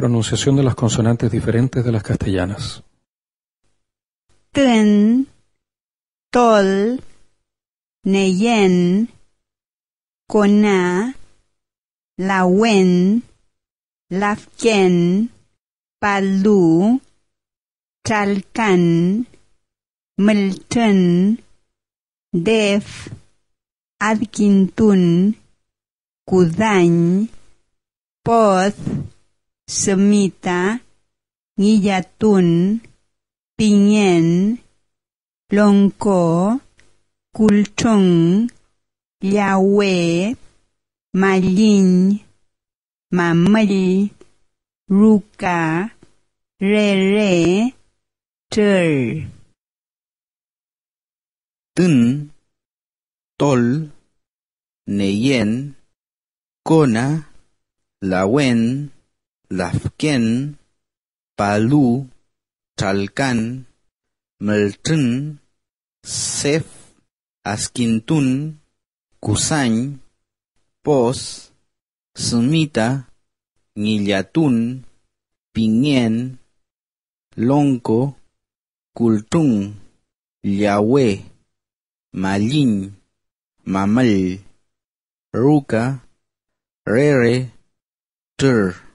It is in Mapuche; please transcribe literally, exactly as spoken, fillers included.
Pronunciación de las consonantes diferentes de las castellanas. Tün, tol, neyen, kona, lawen, lafken, palu, tralkan, mültrün, def, adkintun, kudañ, pod, sümita, ngillatun, pingen, longko, kultrung, llawe, malliñ, mamüll, ruka, rere, trür. Tün, tol, neyen, kona, lawen, lafken, palu, tralkan, mültrün, sef, askintun, kusañ, pos, sümita, ngillatun, pingen, longko, kultrung, llawe, malliñ, mamüll, ruka, rere, trür.